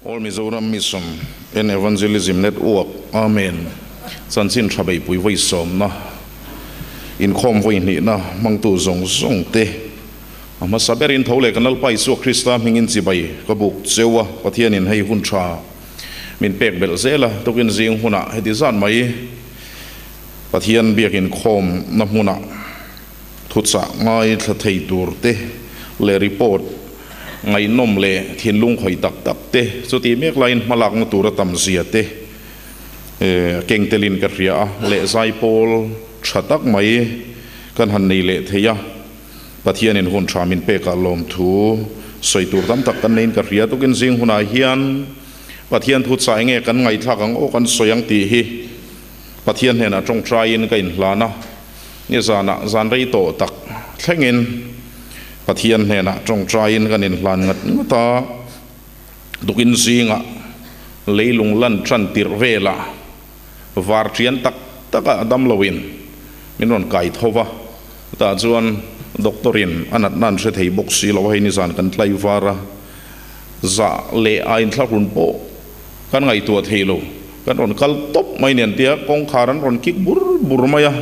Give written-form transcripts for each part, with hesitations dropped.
All Mizoram Mission and Evangelism Network, Amen, Chanchin Tha Beihpui vawi sawmna, inkhawm vawi hnihna hmangtu zawng zawng te a hmasa berin tho leh kan Lalpa Isua Krista hmingin chibai ka buk cheu a, Pathianin hei hun tha min pek belh zel a, tukin zing hunah heti zat mai Pathian biak inkhawmna hmunah thuchah ngaithla thei tur te leh report ngaihnawm leh thinlung khawih tak tak te chutih mek laiin hmalakna tur a tam zia te keng telin ka hria a, leh zaipawl tha tak mai kan han nei leh thei a, Pathianin hun tha min pekah lawmthu sawi tur tam tak kan neiin ka hria. Tukin zing hunah hian Pathian thuchah enge kan ngaihthlak ang aw kan sawi ang tih hi Pathian hnenah tawngtaiin ka inhlan a. Ni zanah zan rei tawh tak thlengin Pathian hnenah tawngtaiin kan inhlan ngat ngat a, tukin zingah leilung lan tan tirh velah var ṭian tak takah damloin min rawn kai tho va, chutah chuan doctor-in a natna an hre thei bawk si lo a, hei nizan kan tlai var a, zah leh a inthlahrun pawh kan ngaihtuah thei lo, kan rawn kal tawp mai nen tia kawngkhar an rawn kik bur bur mai a,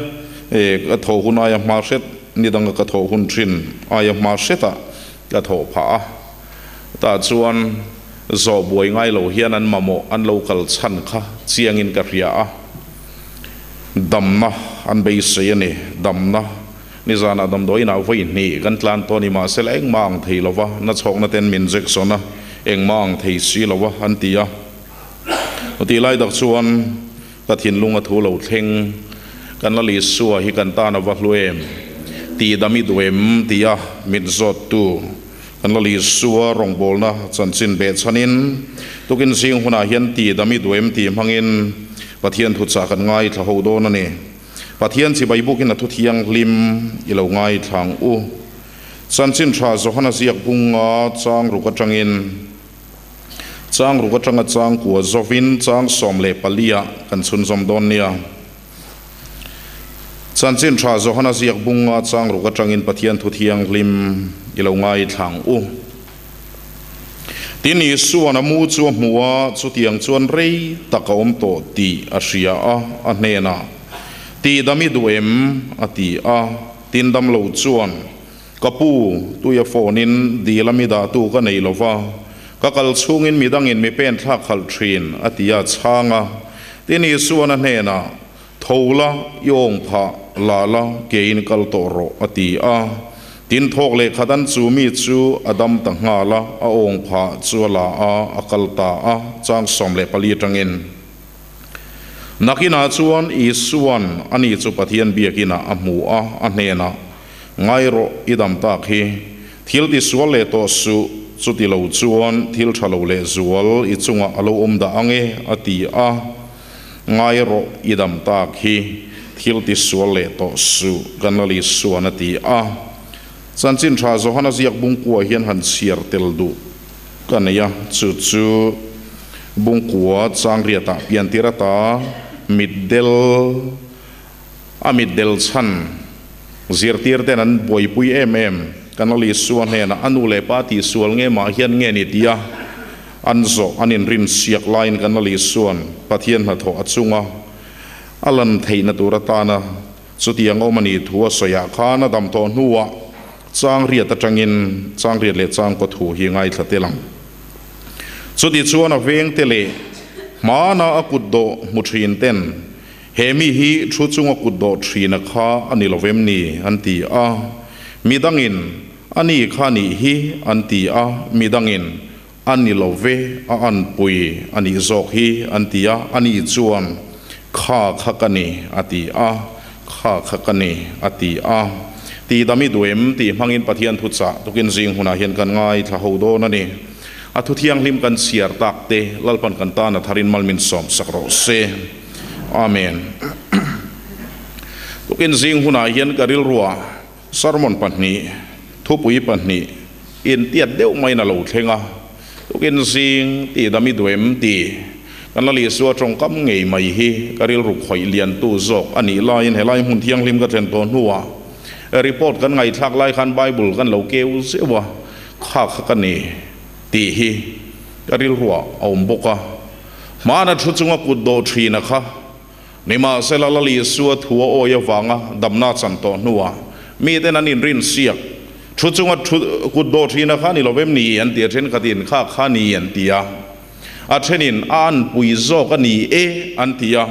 e ka thawh hun aia hma hret ni danga ka thawh hun thin aia hma hretah ka thawh phah a, tah chuan zawh buai ngai lo hian an mamawh an lo kal chhan kha chiangin ka hria a, damna an beisei a ni, damna nizanah damdawiinah vawi hnih kan tlan tawh a ni mahsela engmah ang thei lo va, nachhawkna ten min injection a, engmah ang thei si lo va an ti a. Chutih lai tak chuan ka thinlung a thu lo thleng, kan la Isua hi kan tan a va hlu em? Tih dam i duh em? tia mit zawttu kan la Isua rawngbawlna chanchin behchhanin tukin zing hunah hian tih dam i duh em tih hmangin Pathian thuchah kan ngaithla ho dawn a ni. Pathian chibai bukin a thu thianghlim i lo ngaithla ang u. Chanchin tha Johana ziak bunga chang ruk atangin Chang ruk atanga chang kua zawin chang 14 ah kan chhunzawm dawn nia. Chanchin tha Johana ziak bunga chang ruk atangin Pathian thu thianghlim i lo ngaithla ang u. Tin, Isua'n a mu chu a hmu a, chutiang chuan rei tak a awm tawh tih a hria a, a hnenah, Tihdam i duh em? a ti a. Tin, damlo chuan, Ka pu, tuia phone-in dil a mi dahtu ka nei lo va, ka kal chhungin midangin mi pen thlak khalh thin, a ti a chhang a. Tin, Isua'n a hnenah, Tho la, i awng phah, la la, keiin kal tawh rawh, a ti a. Tin, thawk leh khat an chu mi chu a dam ta nghal a, a awng phah chu a la a, a kal ta a, chang 14 atangin. Nakinah chuan Isua'n ani chu Pathian biakinah a hmu a, a hnenah, Ngai rawh, i dam tak hi. Thil ti sual leh tawh suh, chuti lo chuan thil tha lo leh zual i chungah a lo awm dah ang e, a ti a. Ngai rawh, i dam tak hi. Thil ti sual leh tawh suh, kan Lal Isua'n a ti a. Chanchin tha Johana ziak bungkua hian han chhiar tel duh ka nei a, chu chu bungkua changriatah piantir ata mitdel a mitdel chhan zirtir ten an buaipui em em. Kan Lal Isua hnenah a nu leh pa tihsual nge mah hian nge ni tia an zawh an inrin siak laiin kan Lal Isua'n Pathian hnathawh a chunga a lan theihna tur atana chutiang awm a nih thu a sawiah khan a dam tawh hnuah Changriat atangin Changriat leh Changkaw thu hi ngaithla tel ang. Chuti chuan a vengte leh hmana a kut dawh hmu thin ten he mi hi thu chunga kut dawh thina kha a ni lo vem ni an ti a, midangin a ni kha nih hi an ti a, midangin a ni lo ve a anpui a nih zawk hi an ti a, a ni chuan kha kha ka ni a ti a, kha kha ka ni a ti a. Tihdam i duh em tih hmangin Pathian thuchah tukin zing hunah hian kan ngaithla ho dawn a ni. A thu thianghlim kan chhiar tak te Lalpan kan tan a tharin mal min sawm sak rawh se. Amen. Tukin zing hunah hian ka rilruah Sermon pahnih, thupui pahnih intiat deuh maiin a lo thleng a, tukin zing tih dam i duh em tih kan la Isua tawngkam ngei mai hi ka rilru khawih liantu zawk a nih laiin helai hmun thianghlim ka thlen tawh hnuah report kan ngaihthlak lai khan Bible kan lo keu zeuh a, kha kha ka ni tih hi. Ka rilruah a awm bawk a, hmana thu chunga kut dawh thina kha nimahsela Lal Isua thu a awi avanga damna chan tawh hnuah miten an inrin siak. Thu chunga thu kut dawh thina kha ni lovem ni an ti a, thenkhatin kha kha ni an ti a, a thenin a anpui zawk a ni e an ti a.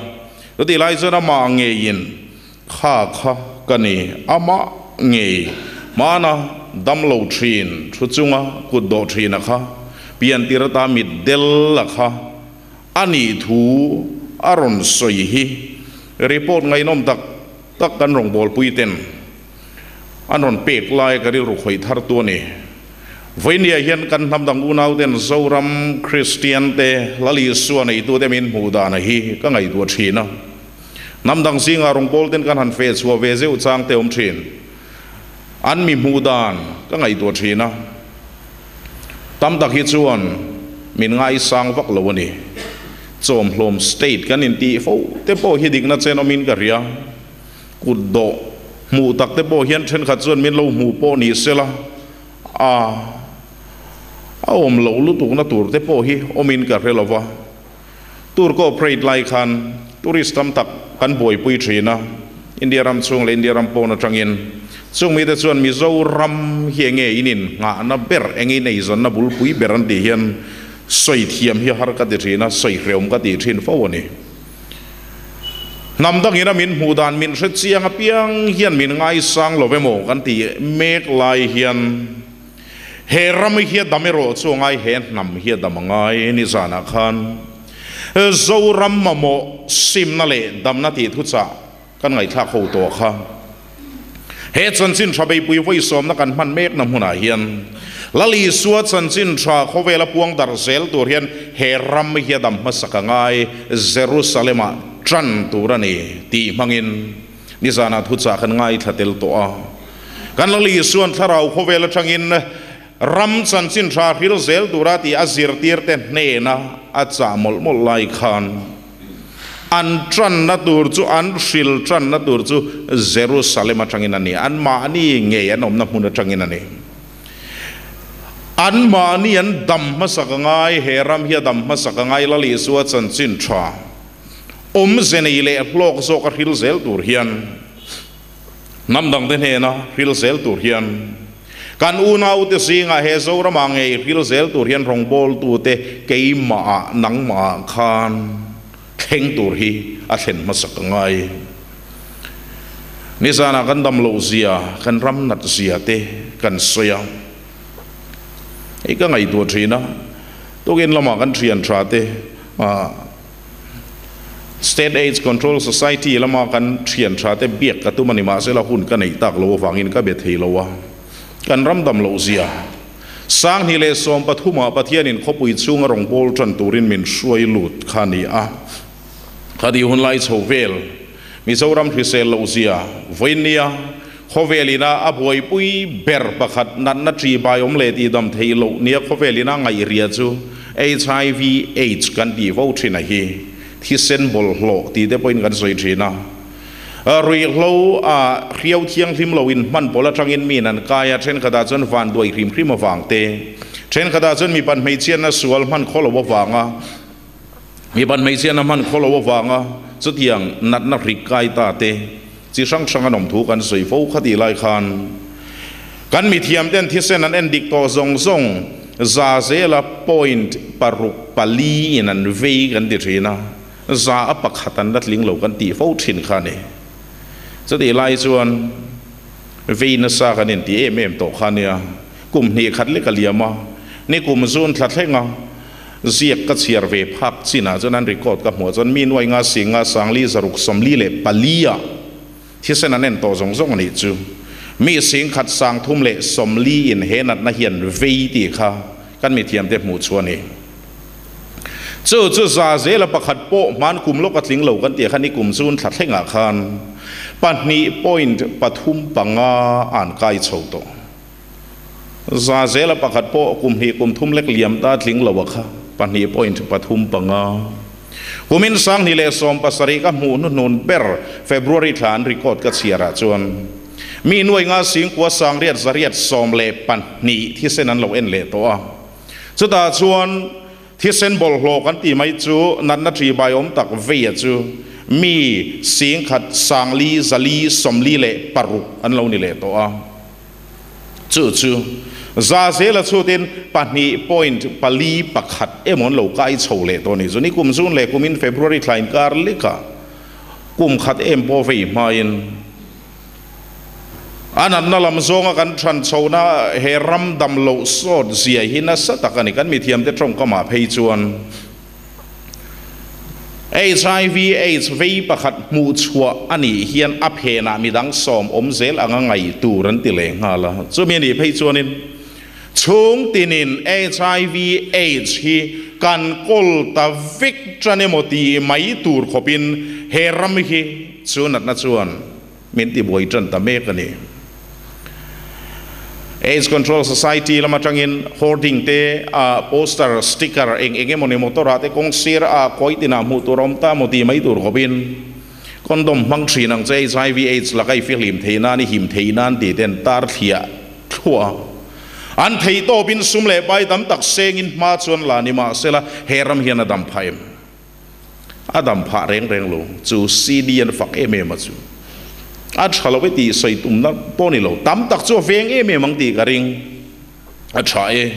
Chutih lai chuan amah ngeiin Kha kha ka ni, amah ngei hmana dam lo thin thu chunga kut dawh thina kha piantir ata mit del a kha a nih thu a rawn sawi hi report ngaihnawm tak tak kan rawngbawlpui ten an rawn pek lai ka rilru khawih thar tu a ni. Vawinia hian kan hnam dang unau ten Zoram Kristian te Lal Isua neitute min hmuh dana hi ka ngaihtuah thin a. Hnam dang zingah rawngbâwl ten kan han feh chhuah ve zeuh chang te awm thin. An mi hmuh dan ka ngaihtuah thin a, tam tak hi chuan min ngaisang vak lo a ni. Chawmhlawm state kan intih fo te pawh hi dikna chen awmin ka hria. Kut dawh hmuh tak te pawh hian thenkhat chuan min lo hmuh pawh ni sela, a a awm loh lutukna tur te pawh hi awmin ka hre lo va. Tour cooperate lai khan tourist tam tak kan buaipui thin a, India ram chhung leh India ram pawn atangin. Chung mite chuan Mizoram hi enge in innghahna ber, enge in eizawnna bulpui ber an tih hian sawi thiam hi har ka ti thin a, sawi hreawm ka tih thin fo a ni. Hnam dangin a min hmuh dan min hre chiang apiang hian min ngaisang lo emaw kan tih mek lai hian, He ram hi a dam erawh chu a ngai, he hnam hi a dam a ngai. Nizanah khan Zoram mamawh simna leh damna tih thuchah kan ngaihthlak ho tawh kha. He chanchin tha beipui vawisawmna kan hman mekna hmunah hian Lal Isua chanchin tha khawvela puang darh zel tur hian he ram hi a dam hmasak a ngai, Jerusalem-ah tan tur a ni tih hmangin nizanah thuchah kan ngaithla tel tawh a. Kan Lal Isuan thlarau khawvel atangin ram chanchin tha hril zel tura tih a zirtirte hnena a chah mawlh mawlh lai khan an tanna tur chu, an hril tanna tur chu Jerusalem atangin a ni. Anmahni ngei an awmna hmun atangin a ni. Anmahni an dam hmasak a ngai, he ram hi a dam hmasak a ngai Lal Isua chanchin tha awmze nei leh hlawk zawk a hril zel tur hian. Hnam dangte hnena hril zel tur hian kan unaute zingah he Zoramah ngei hril zel tur hian rawngbawltute keimahah nangmahah khan thleng tur hi a thlen hmasak a ngai. Nizanah kan dam loh zia, kan ram nat zia te kan sawi a, hei ka ngaihtuah thin a, tukin lamah kan thian tha te ah, State Aids Control Society lama kan thian tha te biak ka tum a ni mahsela hun ka neih tak lo avangin ka be thei lo a. Kan ram dam loh zia. 2013 ah Pathianin khawpui chhunga rawngbâwl tan turin min hruai lut kha a ni a. Khadi hun lai chho vel Mizoram hrisel loh zia vawinia khawvel ina a buaipui ber pakhat natna ṭi bai awm leh tih dam theih loh nia khawvel ina ngaihria chu HIV aids kan tih vo ṭhin a hi thisen bawlhhlawh tih te pawhin kan sawi ṭhin a. Ruihhlo a hriau thianghlim lo in hman pawl aṭangin miin an kai a, ṭhenkhatah chuan vanduai hrim hrim avang te, ṭhenkhatah chuan mipat hmeichhiatna sual hman khaw lo avanga, Mipat hmeichhiatna hman khaw lo avanga chutiang natna hrik kai ta te chi hrang hrang an awm thu kan sawi fo kha tih lai khan kan mithiam ten thisen an en dik tawh zawng zawng za zela point paruk pali in an vei kan ti thin a, za a pakhat an la tling lo kan tih fo thin kha a ni. Chutih lai chuan vei nasa kan inti em em tawh kha a nia, kum hnih khat lek a liam a, ni kum zun thla thleng a, Ziak ka chhiar ve phak chinah chuan an record ka hmuh chuan mi nuai nga sing nga sangli zaruk 44 ah thisen an en tawh zawng zawng a nih chu. Mi sing khat sang thum leh 40 in he natna hian vei tih kha kan mithiamte hmuh chu a ni. Chu chu za zela pakhat pawh hman kum lawk a tling lo kan tih khan i kum chun thla thlengah khan pahnih point pathum panga an kai chho tawh. Za zela pakhat pawh kum hnih kum thum lek liam ta tling lo a kha, pahnih point pathum panga. Kumin 2017 ka hmuh hnuhnun ber February thla an record ka chhiar ah chuan mi nuai nga singkua sangriat zariat 12 thisen an lo en leh tawh a. Chutah chuan. Thisen bawlhhlawh kan tih mai chu natna ṭihbai awm tak veia chu mi 10,000 446 an lo ni leh tawh a. Chu chu za zela chhutin 2.41 emaw an lo kai chho leh tawh a ni. Chu ni kum June leh kumin February thla inkar leka kum khat em pawh vei hmain A natna lam zawnga kan ṭhan chhohna he ram dam loh sawt zia hi nasa tak a ni. Kan mithiamte ṭawngkamah phei chuan HIV AIDS vei pakhat hmuh chhuah a nih hian a phenah midang sawm awm zel anga ngaih tur an ti leh nghal a. Chumi a nih phei chuanin chhung tinin HIV AIDS hi kan kawl ta vek ṭan emaw tih mai tur khawpin he ram hi chu natna chuan Min ti buai tan ta mek a ni. AIDS Control Society lam atangin hoarding te, poster, sticker eng eng emawni motor ah te kawng sir ah kawi tinah hmuh tur a awm ta maw tih mai tur khawpin condom hmang thin ang che HIV AIDS laka i fihlim thei nan i him thei nan tih ten tar thliah thluah a. An thei tawpin sum leh pai tam tak sengin hma chuan la ni mahsela he ram hian a dam phah em? A dam phah reng reng lo chu CD an fak em em a chu a tha lo e tih sawi tumna pawh ni lo tam tak chu a veng em em ang tih ka ring a tha e.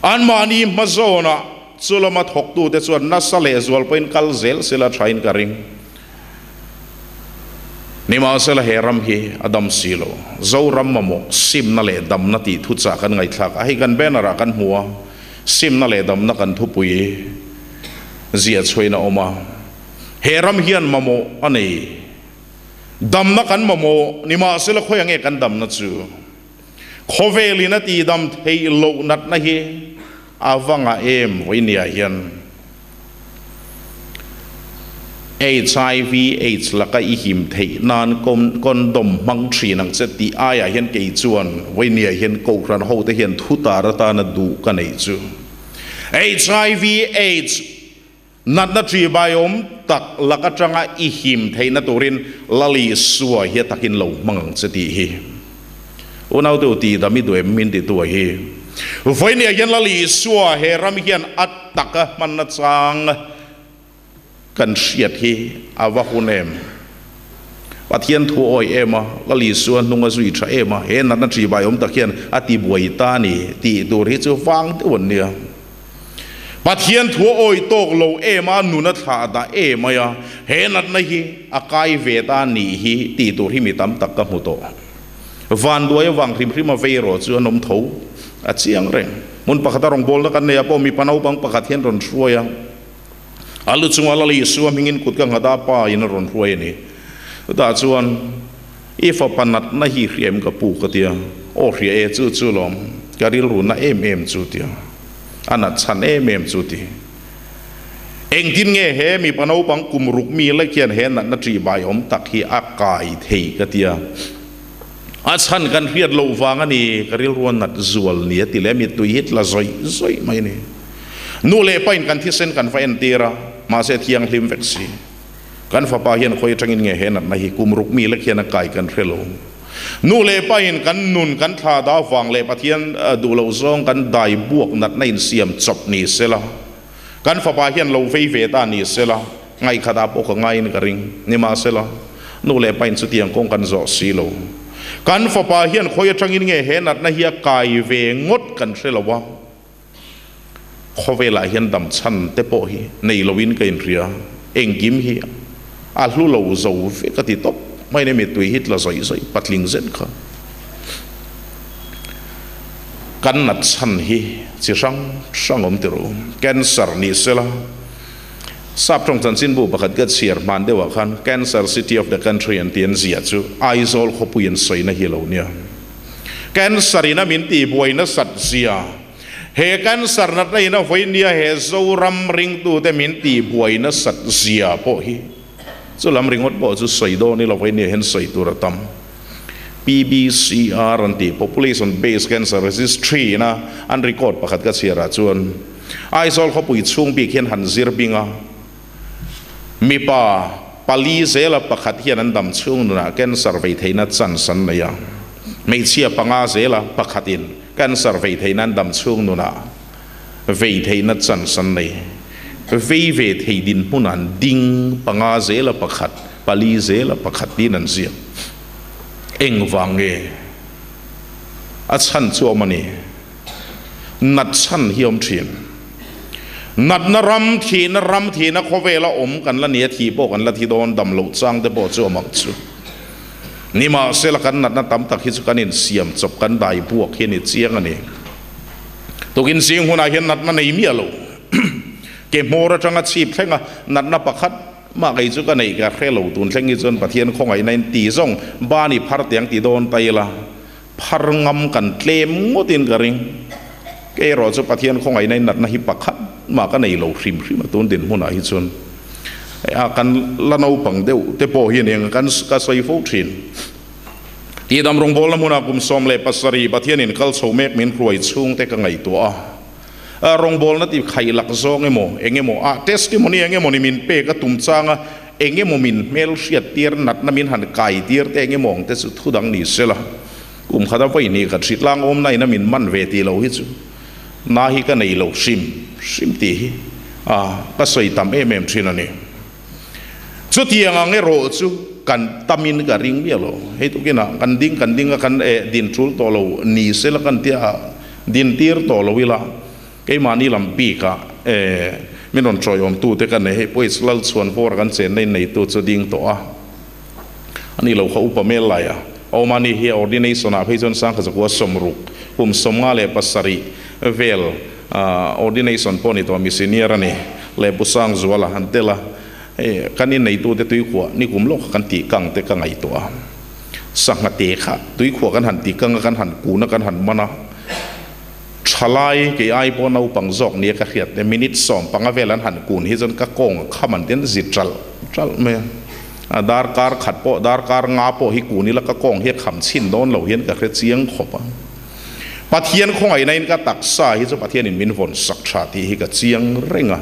Anmahni hma zawnah chu lama thawktute chuan nasa leh zual pawhin kal zel sela thain ka ring. Nimahsela he ram hi a dam si lo. Zoram mamawh simna leh damna tih thuchah kan ngaihthlak a, hei kan banner ah kan hmu a, simna leh damna kan thupui ziah chhuain a awm a. He ram hian mamawh a nei. Damna kan mamawh, nimahsela khawi ange kan damna chu? Khawvelin a tihdam theih loh natna hi a va ngah em vawinia hian HIV AIDS laka i him theih nan condom hmang thin ang che tih aiah hian kei chuan vawinia hian Kohhran hote hian thu tar atana duh ka neih chu HIV AIDS Natna ṭihbaiawm tak lak aṭanga i him theihna turin Lali Sua hi a takin lo hmang ang che tih hi unaute u tihdam i duh em min ti tu a hi. Vawinia hian Lali Sua he ram hian a taka hmanna chang kan hriat hi a va hun em. Pathian thu awi em a, Lali Sua hnung a zui ṭha em a, he natna ṭihbaiawm tak hian a tibuai ta a ni tih tur hi chu vang deuh an nia. Pathian thu a awih tawk lo em a, nun a thlah dah em mai a, he natna hi a kai ve ta nih hi tih tur hi mi tam tak ka hmu tawh. Vanduai avang hrim hrim a vei erawh chu an awm tho a chiang reng. Hmun pakhata rawngbawlna kan neih ah pawh mipa naupang pakhat hian rawn hruai a, a lu chunga Lal Isua hmingin kut ka nghat a, pa in a rawn hruai a ni. Chutah chuan i fapa natna hi hria em ka pu ka tia, aw hria e chu chu lawm ka rilru na em em chu tia. A nat chhan em em chu ti. Engtin nge he mipa naupang kum ruk mi lek hian he natna ṭihbai awm tak hi a kai thei ka tia. A chhan kan hriat loh vang a ni, ka rilru a nat zual ni a ti leh a mittui hi tla zawih zawih mai a ni. Nu leh pain kan thisen kan va entir a, mahse thianghlim vek si. Kan fapa hian khawi atangin nge he natna hi kum ruk mi lek hian a kai kan hre lo. Nu leh pain kan nun kan thla da vang leh Pathian duh loh zawng kan dai buak natna insiam chawp ni sela, kan fapa hian lo vei ve ta ni sela, ngaihkhatah pawh ka ngaiin ka ring. Nimahsela, nu leh pain chutiang kawng kan zawh si lo. Kan fapa hian khawi atangin nge he natna hi a kai ve ngawt kan hre lo a. Khawvelah hian dam chhan te pawh hi nei loin ka inhria, engkim hi a hlu lo zo vek a ti tawp mai ni mittui hi tla zawih zawih patling zet kha. Kan nat chhan hi chi hrang hrang awm ti ru. Cancer ni sela, Sap tawng chanchinbu pakhat ka chhiar hman deuhah khan Cancer City of the Country an ti an ziah chu Aizawl khawpui an sawina hi lo nia. Cancer in a min tihbuai nasat zia, he cancer natna in a vawi nia he Zoram ringtute min tihbuai nasat zia pawh hi chu lam ringawt pawh chu sawi dawn ila vawi nia hian sawi tur a tam. PBCR an tih Population Based Cancer Registry ina an record pakhat ka chhiarah chuan Aizawl khawpui chhung bik hian han zir bing a, Mipa pali zela pakhat hian an dam chhung nunah cancer vei theihna chance an nei a. Hmeichhia panga zela pakhatin cancer vei theihna an dam chhung nunah Vei theihna chance an nei. Vei ve thei dinhmun an ding panga zela pakhat, pali zela pakhat tiin an ziak. Engvang nge a chhan chu awm a ni? Nat chhan hi awm thin. Natna ram, thihna ram, thihna khawvela awm kan la ni a, thih pawh kan la thi dawn, dam loh chang te pawh chu awm ang chu. Nimahsela kan natna tam tak hi chu kan insiam chawp, kan dai buak hi a ni chiang a ni. Tukin zing hunah hian natna nei miah lo. Ke hmawr atanga chhip thleng a, natna pakhat mah kei chu ka neih ka hre lo tun thleng hi chuan Pathian khawngaihna in ti zawng bani phar tiang ti dawn ta ila phar ngam kan tlem ngawtin ka ring. Kei erawh chu Pathian khawngaihna in natna hi pakhat mah ka nei lo hrim hrim a tun dinhmunah hi chuan a kan la naupang deuh te pawh hi aniang kan ka sawi fo thin. Tihdam rawngbawlna hmunah kum 17 Pathianin kal chho mek min hruai chhungte ka ngaihtuah a, rawngbawlna ti khaih lak zawng emaw, eng emaw ah testimony eng emaw ni min pek a tum changa eng emaw min hmel hriat tir natna min han kai tir te eng emaw ang te chu thu dang ni sela kum khata vawi hnih khat hrit lang awm nain a min man ve tih lo hi chu na hi ka nei lo hrim hrim tih hi a ka sawi tam em em thin a ni. Chutiang ang erawh chu kan tamin ka ring miah lo. Hei tukinah kan ding kan ding a, kan eh din tul tawh lo ni sela kan tia a, din tir tawh lo ila keimahni lam bikah eh min rawn tawiawmtute ka nei. Hei pawh lal chhuan vawra kan chenna in neitu chu ding tawh a, ani lo kha upa mel lai a awm a ni hi ordination ah phei chuan sangkhat zakua 60 kum 57 vel Ordination pawh ni tawh mi senior a ni. Leh Pu Sangzuala han tel a, hei kan inneitute tuikhuah nikum lawk kha kan tih kang te ka ngaihtuah a. Sangha te kha tuikhuah kan han tih kang a, kan han kun a, kan han man a. Thalai kei ai pawh naupang zawk nia ka hriat te minute 15 vel an han kun hi chuan ka kawng a kham an ten zi ṭalh ṭalh mai a. A darkar khat pawh darkar nga pawh hi kun ila ka kawng hi a kham chhin dawn lo hian ka hre chiang khawp a. Pathian khawngaihna in ka taksa hi chu Pathianin min vawn sak tha tih hi ka chiang reng a.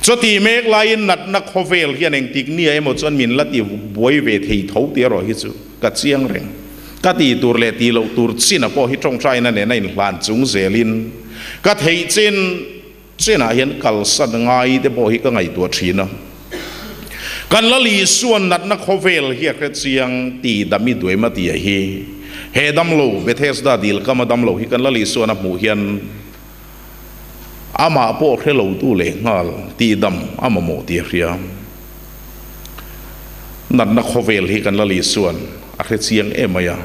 Chuti mek laiin natna khawvel hian engtik nia emaw chuan min la ti buai ve thei tho tih erawh hi chu ka chiang reng. Ka tih tur leh tih loh tur chin a pawh hi tawngtaina nena inhlan chung zelin ka theih chin chinah hian kalsan ngai te pawh hi ka ngaihtuah thin a. Kan la Lisuan natna khawvel hi a hre chiang ti dami duaima tia hi. He damlo, Bethesda dil kama damlo hi kan la Lisuan a hmuh hian amah pawh hre lo tu leh nghal ti dam a mamawh tih a hria. Natna khawvel hi kan la Lisuan a hre chiang em mai a.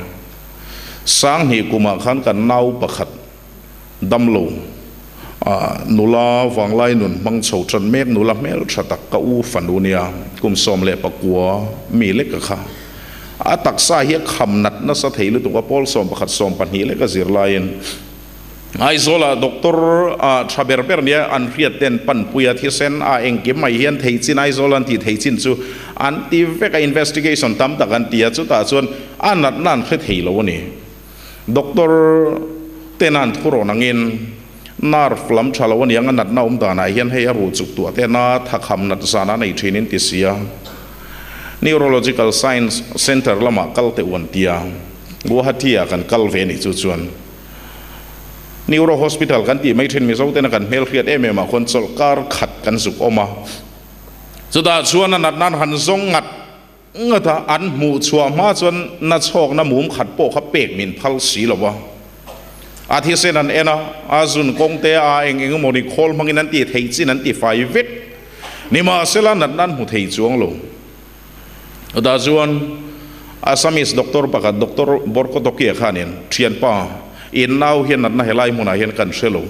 Sanghnih kumah khan kan nau pakhat Damlo, a nula vanglai nun hmang chho tan mek nula hmel tha tak ka u fanu nia, kum 19 mi lek a kha. A taksa hi a kham nat nasa thei lutuk a, pawl 11 12 lek a zir laiin Aizawlah doctor a tha ber ber nia an hriat ten panpui a thisen a engkim mai hian thei chin Aizawl an tih thei chin chu an ti vek a, investigation tam tak an ti a, chutah chuan a natna an hre thei lo a ni. Doctor ten an thu rawn angin nerve lam tha lo aniang a natna awm danah hian hei a ruh chuk tuah te na thakham nat zan a nei thin in ti sia. Neurological Science Centre lamah kal teh u an tia. Guwahati ah kan kal ve nih chu chuan Neuro Hospital kan tih mai thin Mizo tena kan hmelhriat em em ah khuan chawlhkar khat kan zuk awm a. Chutah chuan a natna an han zawng ngat Ngata an hmuh chhuah hma chuan na chhawkna mum khat pawh kha pek min phal si lo a. A thisen an en a, a zun kawng te a eng eng emaw ni khawl hmangin an ti thei chin an ti fai vek. Nimahsela natna an hmu thei chuang lo. Chutah chuan Assamese doctor pakhat Doctor Borkotokia khanin, Thianpa, in nau hian natna helai hmunah hian kan hre lo.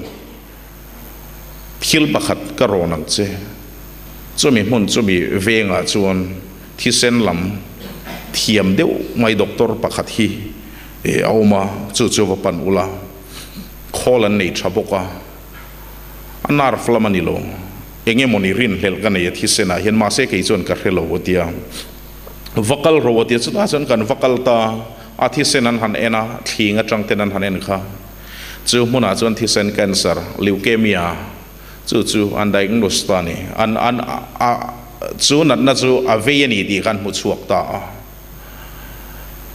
Thil pakhat ka rawn ang che. Chumi hmun chumi vengah chuan thisen lam thiam deuh mai doctor pakhat hi a awm a, chu chu va pan ula, khawl an nei tha bawk a, a nerve lam a ni lo, eng emawni rinhlelh ka nei a thisenah hian mahse kei chuan ka hre lo a tia, va kal ro a tia, chutah chuan kan va kal ta, a thisen an han en a, thling atang ten an han en kha, chu hmunah chuan thisen cancer, leukemia, Chu chu an diagnose ta a ni. An an a chu natna chu a vei a ni tih kan hmu chhuak ta a.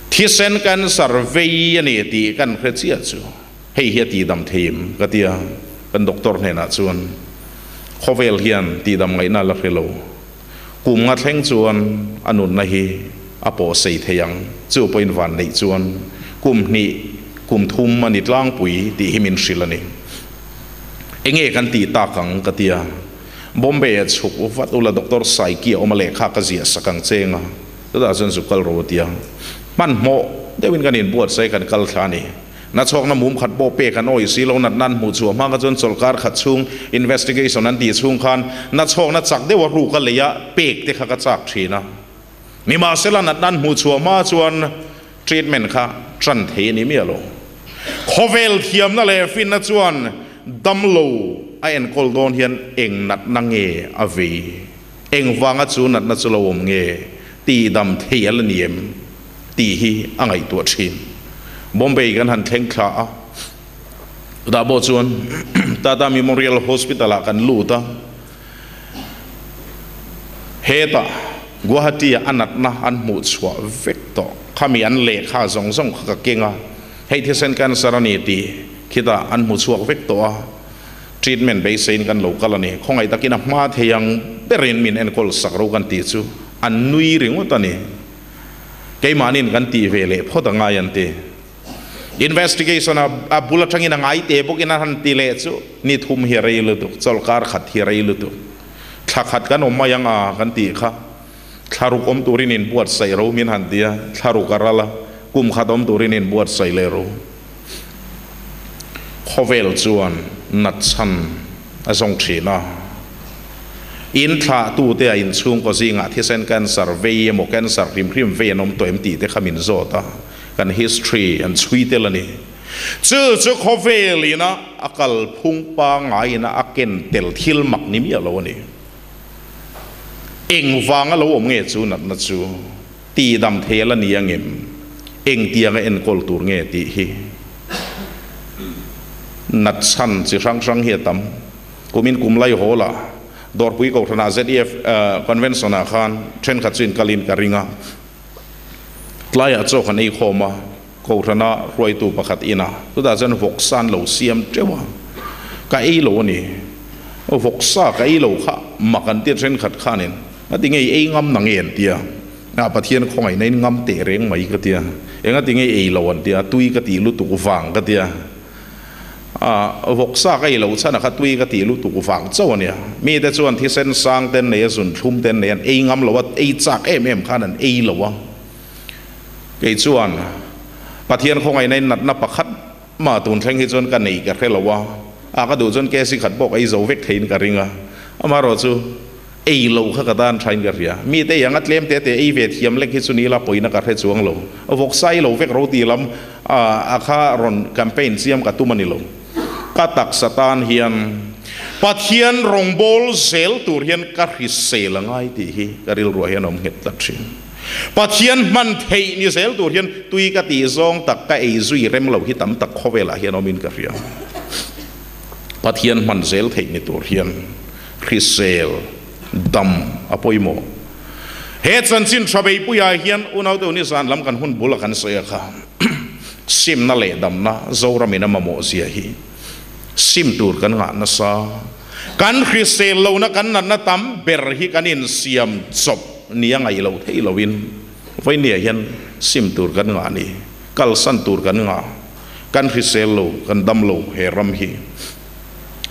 Thisen cancer vei a ni tih kan hre chiah chu hei hi a tihdam thei em ka ti a. Kan doctor hnenah chuan khawvel hian tihdam ngaihna la hre lo. Kum nga thleng chuan a nunna hi a pawh sei thei ang. Chu pawhin van neih chuan kum hnih, kum thum a ni tlangpui tih hi min hrilh a ni. Enge kan tih tak ang ka ti a. Bombay a chhuk vat ula Doctor Saiki a awm a lehkha ka ziah sak ang cheng a. Chutah chuan zuk kal ro a ti a. Hmanhmawh deuhin kan inbuatsaih kan kal thla a ni. Nachhawkna mum khat pawh pek an awih si lo, natna an hmuh chhuah hma kha chuan chawlhkar khat chhung investigation an tih chhung khan nachhawkna chak deuha ruk a lei a pek te kha ka chak thin a. Nimahsela natna an hmuh chhuah hma chuan treatment kha tan thei a ni miah lo. Khawvel thiamna leh finna chuan damlo a enkawl dawn hian eng natna nge a vei, engvanga chu natna chu lo awm nge tihdam thei a la ni em? Tih hi a ngaihtuah thin. Bombay kan han thleng thla a, chutah pawh chuan Tata Memorial Hospital ah kan lut a, hetah Guwahati ah a natna an hmuh chhuah vek tawh. Khami an lehkha zawng zawng kha ka keng a, hei thisen cancer a ni tih khitah an hmu chhuak vek tawh a, treatment beiseiin kan lo kal a ni. Khawngaih takin a hma thei ang berin min enkawl sak ro kan tih chu an nui ringawt a ni. Keimahniin kan tih ve leh phawt a ngai an ti. Investigation a a bul atangin a ngai te bawkin a han ti leh chu ni thum hi a rei lutuk, chawlhkar khat hi a rei lutuk. Thla khat kan awm mai ang a kan tih kha thla ruk awm turin inbuatsaih ro min han ti a, thla ruk a ral a, kum khat awm turin inbuatsaih leh ro. Khawvel chuan nat chhan a zawng thin a. In thlahtute a inchhungkaw zingah thisen cancer vei emaw cancer hrim hrim vei an awm tawh em tih te kha min zawt a, kan history an chhui tel a ni. Chu chu khawvel ina a kalphung pangngai ina a ken tel thil mak ni miah lo a ni. Engvanga lo awm nge chu natna chu tihdam thei a la ni angem? Engtianga enkawl tur nge tih hi nat chhan chi hrang hrang hi a tam. Kumin kum lai hawl ah Dawrpui Kohhranah ZEF Convention ah khan thenkhat chu inkalin ka ring a, tlaiah chaw kan ei khawm a, Kohhrana hruaitu pakhat inah chutah chuan vawksa an lo siam teuh a, ka ei lo a ni. Vawksa ka ei lo kha mak an tia thenkhat khanin a ti ngei ei ngam na nge an tia, ah Pathian khawngaihna in ngam teh reng mai ka tia, enga ti ngei ei lo an tia, tui ka tih lutuk vang ka tia. A vawksa ka ei loh chhan a kha tui ka tih lutuk vang chauh a nia. Mite chuan thisen sang ten nei a zun thlum ten nei an ei ngam lo a, ei chak em em khan an ei lo a. Kei chuan Pathian khawngaihna in natna pakhat mah tun thleng hi chuan ka nei ka hre lo a, a ka duh chuan kc khat pawh ka ei zo vek theiin ka ring a. Amaherawhchu chu Ei lo kha ka tan thain ka hria. Mite iang a tlem te te ei ve thiam lek hi chu ni la pawina ka hre chuang lo. Vawksa ei lo vek ro ti lam a kha rawn campaign chiam ka tum a ni lo. Ka taksa tan hian Pathian rawngbâwl zel tur hian ka hrisel a ngai tih hi ka rilruah hian a awm nghet tlat thin. Pathian hman theih ni zel tur hian tui ka tih zawng tak ka ei zui rem lo hi tam tak khawvelah hian awmin ka hria. Pathian hman zel theih ni tur hian hrisel dam a pawimawh. He chanchin tha beipuiah hian unaute u nizan lam kan hun bul a kan sawi a kha simna leh damna Zoramin a mamawh zia hi sim tur kan ngah nasa. Kan hrisel lohna kan natna tam ber hi kan insiam chawp nia ngaih loh theih loin vawinia hian sim tur kan ngah a ni, kalsan tur kan ngah. Kan hrisel lo, kan dam lo he ram hi.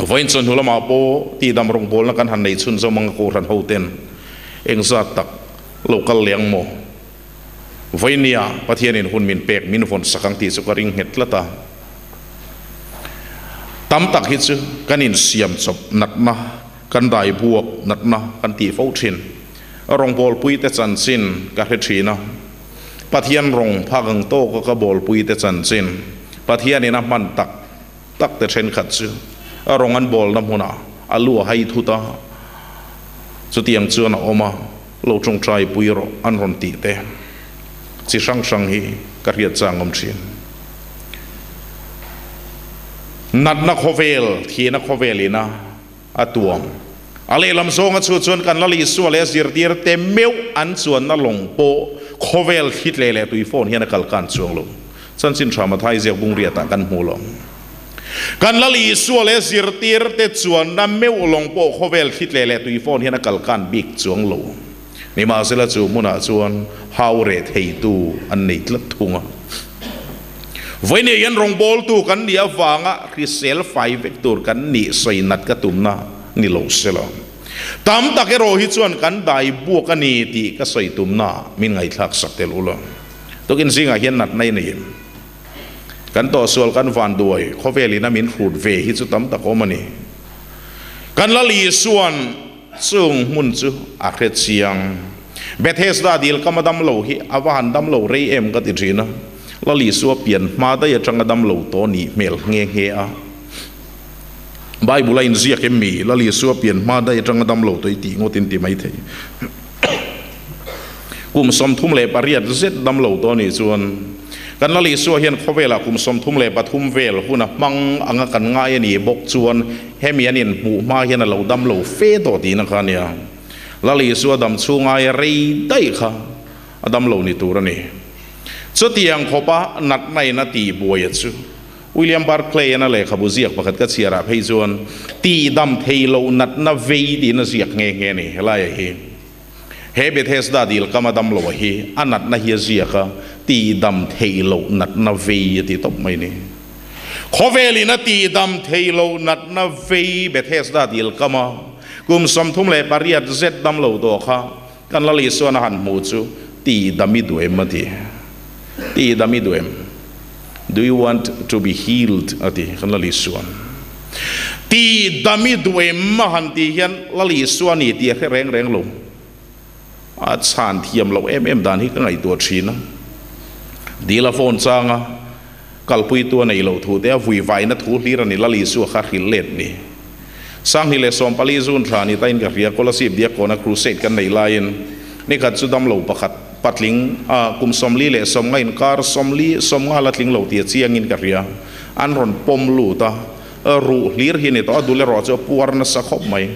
Vawiin chawhnu lamah pawh tihdam rawngbawlna kan han nei chhunzawm ang a Kohhran hoten engzat tak lo kal leh ang maw? Vawinia Pathianin hun min pek min vawn sak ang tih chu ka ring nghet tlat a. Tam tak hi chu kan insiam chawp natna, kan dai buak natna kan tih fo thin. Rawngbawlpuite chanchin ka hre thin a. Pathian rawng phak ang tawka ka bawlpuite chanchin Pathianin a hman tak tak te thenkhat chu a rawng an bawlna hmunah a lu a hai thut a, chutiang chuan a awm a, lo tawngtai pui rawh an rawn tih te chi hrang hrang hi ka hriat chang awm thin. Natna khawvel, thihna khawvel ina a tuam. A lehlam zawnga chu chuan kan Lal Isua leh a zirtirte meuh an chuanna lawng pawh khawvel thli tle leh tui fawn hian a kal kan chuang lo. Chanchin tha Mathai ziak bung riatah kan hmu lo. Kan Lal Isua leh zirtirte chuanna meuh lawng pawh khawvel thlitle leh tuifawn hian a kalkan bik chuang lo. Nimahsela chu hmunah chuan hau reh theitu an nei tlat thung a. Vawinia hian rawngbawltu kan nih avanga hrisel fai vek tur kan nih sawi nat ka tumna ni lo sela. Tam tak erawh hi chuan kan dai buak a ni tih ka sawi tumna min ngaihthlak sak tel ula. Tukin zingah hian natna i nei em? Kan tawhsual kan vanduai khawvelin a min hrut ve hi chu tam tak awm a ni. Kan Lal Isua'n chung hmun chu a hre chiang. Bethesda dil kam a dam lo hi a va han dam lo rei em ka ti thin a. Lal Isua pian hma daih atanga dam lo tawh nih hmel nghe nghe a. Bible a inziak em mi? Lal Isua pian hma daih atanga dam lo tawh i tih ngawt in ti mai thei. Kum 38 zet dam lo tawh nih chuan kan Lal Isua hian khawvelah kum 33 vel hun a hmang anga kan ngai a nih bawk chuan hemi an inhmuh hma hian a lo dam lo fe tawh tihna kha a nia. Lal Isua dam chhung aia rei daih kha a dam lo ni tur a ni. Chutiang khawpa natna in a tihbuai a chu William Barclay-an a lehkhabu ziak pakhat ka chhiarah phei chuan tihdam thei loh natna vei tiin a ziak nghe nghe a ni. Helaia hi he Bethesda dil kama dam loa hi a natna hi a ziak a, tihdam thei loh natna vei a ti tawp mai a ni. Khawvelin a tihdam thei loh natna vei Bethesda dil kama kum 38 zet dam lo tawh kha Kan Lal Isuan a han hmuh chu tihdam i duh em a ti. Tihdam i duh em? Do you want to be healed? a ti kan Lal Isuan. Tihdam i duh em a han tih hian Lal Isua ni tih a hre reng reng lo. A chhan thiam loh em em dan hi ka ngaihtuah thin a. Dil a phone chang a, kalpuitu a neih loh thu te a vui vaina thu hlir a ni Lal Isua kha hrilh let ni. 2014 June thla ni tain ka hria Kolasib Diakawna Crusade kan neih laiin nikhat chu damlo pakhat patling a kum 40 90 inkar 40 90 la tling lo tia chiangin ka hria an rawn pawm lut a ruh hlir hi a ni tawh a dul erawh chu a puar nasa khawp mai.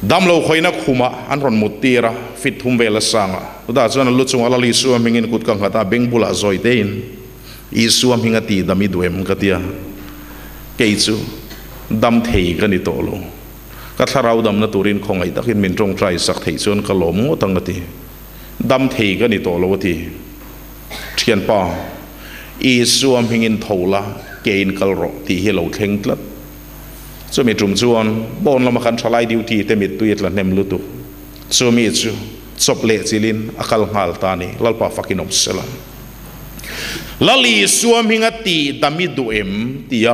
Damlo khawina khumah an rawn mut tir a, fit thum vel a sang a. Chutah chuan a lu chungah Lal Isua hmingin kut ka nghat a, beng bulah zawi tein, Isua hming a tih dam i duh em? ka ti a. Kei chu dam thei ka ni tawh lo. Ka thlarau damna turin khawngaih takin min tawngtai sak theih chuan ka lawm ngawt ang a ti. Dam thei ka ni tawh lo a ti. Thianpa, Isua hmingin tho la, keiin kal rawh tih hi a lo thleng tlat. Chumi tum chuan pawn lama kan thalai duty te mittui a tla hnem lutuk. Chumi chu chawp leh chilin a kal nghal ta a ni. Lalpa fakin awm sela. Lal Isua hminga tih dam i duh em? tia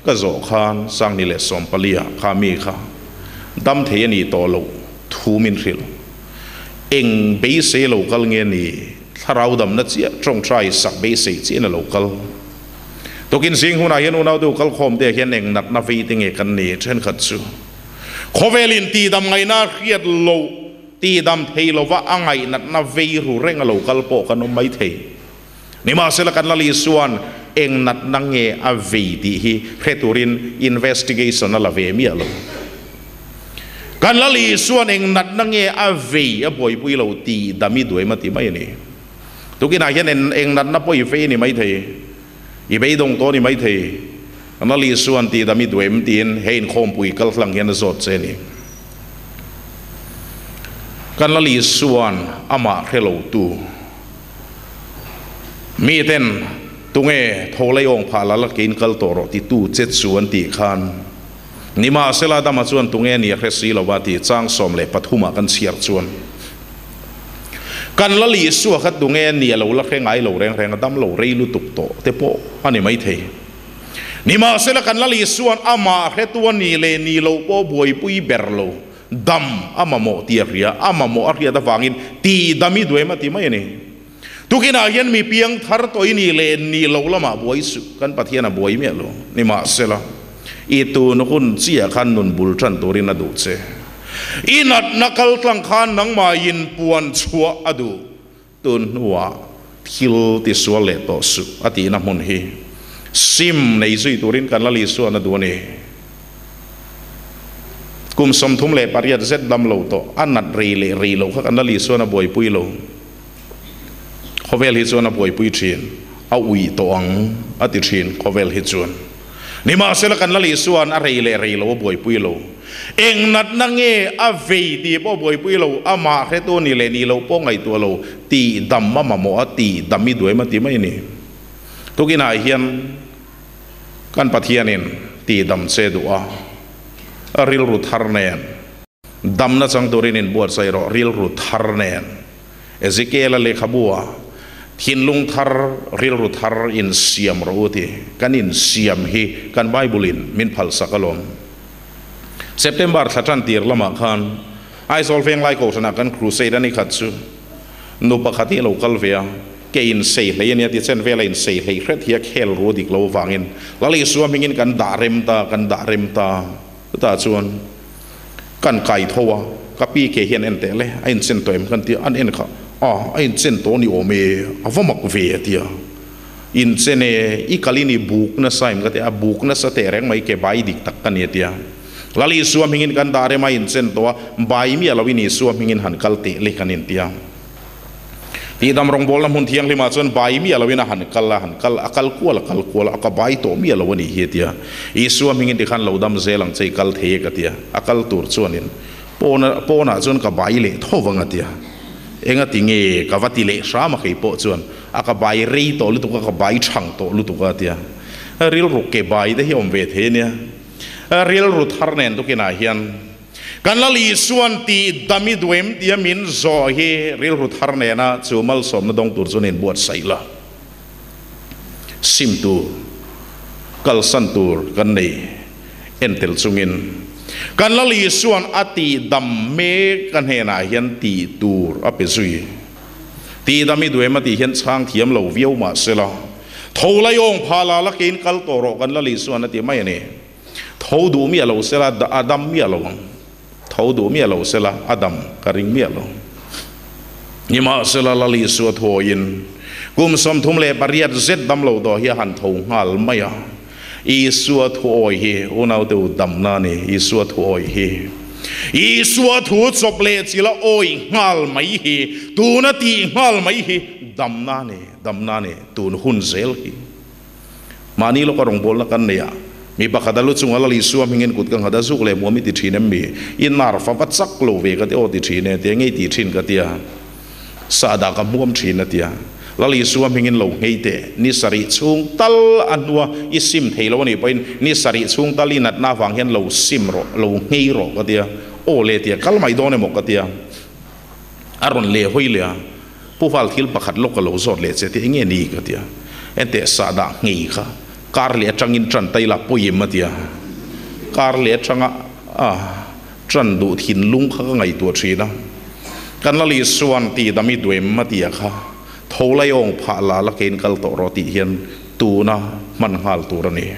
ka zawh khan 2014 ah kha mi kha dam thei a nih tawh loh thu min hrilh. Eng beisei lo kal nge ni? Thlarau damna chiah tawngtai sak beisei chiah in a lo kal. Tukin zing hunah hian unautu kalkhawm te hian eng natna vei te nge kan ni thenkhat chu khawvelin tihdam ngaihna hriat loh tihdam thei lova a ngaih natna vei ru reng a lo kal pawh kan awm mai thei. Nimahsela kan Lal Isua'n eng natna nge a vei tih hi hre turin investigation a la ve miah lo. Kan Lal Isua'n eng natna nge a vei a buaipui lo tihdam i duaim a ti mai a ni. Tukinah hian en eng natna pawh i vei a ni maithei, i beidawng tawh a ni maithei, Lal Isua'n tih dam i duh em tiin he inkhawmpui kal hlang hian a zawt che a ni. Kan Lal Isua'n amah hre lotu miten tunge tho lei awng phah la la keiin kal tawh rawh titu che chu an tih khan nimahsela Adama chuan tunge a ni a hre si lova tih chang 13 ah kan chhiar chuan Kan Lal Isua kha tunge a ni a lo la hre ngai lo reng reng a dam lo rei lutuk tawh te pawh a ni maithei. Nimahsela kan Lal Isua'n amah hretu a ni leh ni loh pawh buaipui ber lo, dam a mamawh tih a hria, a mamawh a hriat avangin tih dam i duh em a ti mai a ni. Tukinah hian mi piang thar tawh i nih leh ni loh lamah buai suh, kan Pathian a buai miah lo. Nimahsela, i tun hun chiah khan nun bul tan turin a duh che. I natna kal tlang khan nangmah in puan chhuah a duh. Tun hnuah thil tisual leh tawh suh a tihna hmun hi sim nei zui turin kan Lal Isuan a duh a ni. Kum 38 zet dam lo tawh a nat rei leh rei loh kha kan Lal Isuan a buaipui lo. Khawvel hi chuan a buaipui thin, a uih tawh ang a ti thin khawvel hi chuan. Nimahsela kan Lal Isua'n a rei leh rei lo a buaipui lo. Eng natna nge a vei tih pawh a buaipui lo, amah hretu ni leh ni loh pawh ngaihtuah lo, tih dam a mamawh a, tih dam i duaim a ti mai a ni. Tukinah hian kan Pathianin tih dam che duh a, rilru thar nen damna chang turin inbuatsaih rawh, rilru thar nen. Ezekiel-a lehkhabu-ah thinlung thar, rilru thar insiam rawh u ti. Kan insiam hi kan Bible-in min phalsak alawm. September thla tan tir lamah khan Aizawl Venglai Kohhranah kan crusade a ni khat chu nu pakhat hi a lo kal ve a, ke insei hlei a nia ti chen vela insei hlei hret hi a khel ru dik lo avangin Lal Isua hmingin kan dah rem ta, kan dah rem ta. Chutah chuan kan kai tho a, ka pi ke hian en teh le, a inchen tawh em kan ti a, an en kha, a, a inchen tawh ni awm e, a va mak ve a ti a, inchen e, i kal in i buk nasa em ka ti a, a buk nasa teh reng mai ke bai dik tak ka ni a ti a, Lal Isua hmingin kan dah rem a inchen tawh a, bai miah lo in Isua hmingin han kal teh le kan inti a. Tihdam rawngbawlna hmun thianghlimah chuan bai miah loin a han kal a, han kal, a kal kual a kal kual a, a ka bai tawh miah lo a nih hi a ti a. Isua hmingin tikhan lo dam zel ang che i kal thei e ka ti a. A kal tur chuanin pawna, pawnah chuan ka bai leh tho vang a ti a. Engati nge ka va ti leh hram a kei pawh chuan a ka bai rei tawh lutuk a, ka bai chhang tawh lutuk a a ti a. Rilru ke bai te hi awm ve thei a nia. Rilru thar nen tukinah hian. Kan Lal Isua'n tih dam i duh em tia min zawh hi rilru thar nena chu malsawmna dawng tur chuan inbuatsaih la. Sim tur, kalsan tur kan nei entel chungin kan Lal Isua'n a tih dam mek a hnenah hian tih tur a pe zui. Tih dam i duh em a tih hian chhang thiam lo viau mah sela, tho lai awng pha la la kein kal tawh rawh kan Lal Isua'n a ti mai a ni. Tho duh miah lo sela a dam miah lo ang. Tho duh miah lo sela a dam ka ring miah lo. Nimahsela Lal Isua thuawiin kum 38 zet dam lo tawh hi a han tho nghal mai a. Isua thuawi hi unaute u damna a ni. Isua thuawi hi. Isua thu chawp leh chila awi nghal mai hi, tuna tih nghal mai hi damna a ni, damna a ni, tun hun zel hi. Mahni lawka rawngbawlna kan nei a, mi pakhat a lu chunga Lal Isua hmingin kut ka nghat a, zuk leh muam i ti thin em mi? I nar fa va chak lo ve ka ti, aw ti thin e, tia ngei ti thin ka tia, sahdah ka hmuam thin a tia. Lal Isua hmingin lo nghei teh, ni sarih chhung tal a hnua i sim thei lo a nih pawhin ni sarih chhung tal i natna avang hian lo sim rawh, lo nghei rawh ka tia, aw le tia, kal mai dawn emaw ka tia. A rawn leh hawi leh a, Pu Val thil pakhat lawk ka lo zawt leh che tia enge ni ka tia, enteh sahdah nghei kha kar leh atangin tan ta ila pawim a tia, kar leh atanga a tan duh thinlung kha ka ngaihtuah thin a, kan Lal Isua'n ti dam i duem a tia kha tho lai awng phah la la kein kal tawh rawh tih hian tuna hman nghal tur a ni.